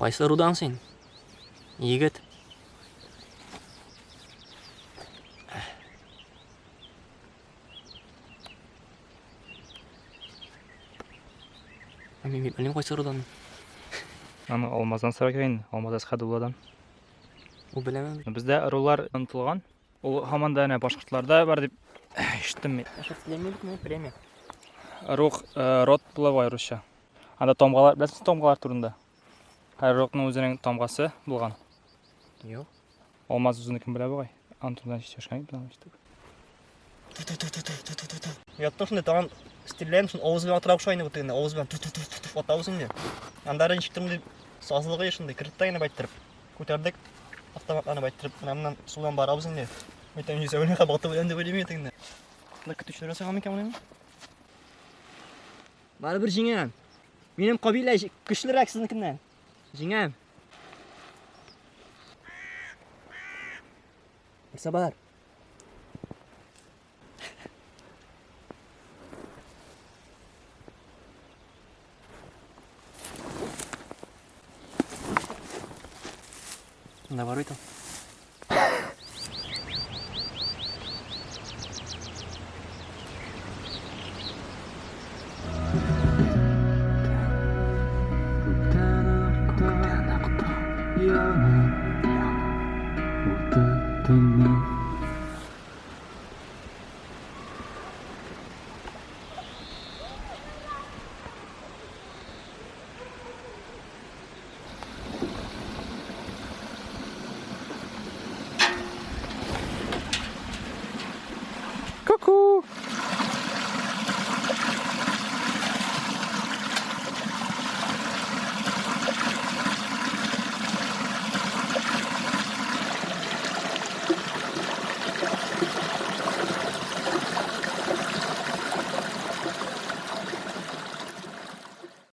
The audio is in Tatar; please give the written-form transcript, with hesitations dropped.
Кайсы ырудан син? Егет. Мин белмим кайсы ырудан. Аны Алмаздан сорау кирәк инде. Алмаз Әсхәдулладан. Ул беләме? Бездә ырулар онытылган. Ул һаман да әнә башкортларда бар дип ишеттем мин. Бит премия. Рух, род була бугай русча. Анда тамгалар, беләсеңме тамгалар турында? Һәр рухның үзенең тамгасы булган. Юк. Алмаз үзенекен белә бугай. Аның турында сөйләшкән идек, без ишеттек. Яттым шунда тагын стреляем, шун авыз белән атырак шайны бу тегендә, авыз белән ту-ту-ту-ту атабыз инде. Андары ничектер мондый сазлыгы шундый керт тә инде байттереп. Күтәрдек автоматларны байттереп, менә моннан судан барабыз инде. Әйтәм, йөзәвенә батып үләм дип уйлыйм тегендә. Монда көтүчеләр ясаган микән моны? Барыбер җиңәм. Минем кабилә көчлерәк сезнекеннән. Җиңәм. Нәрсә бар? Монда бар бит ул. Күктән акты яңа, урта төннең.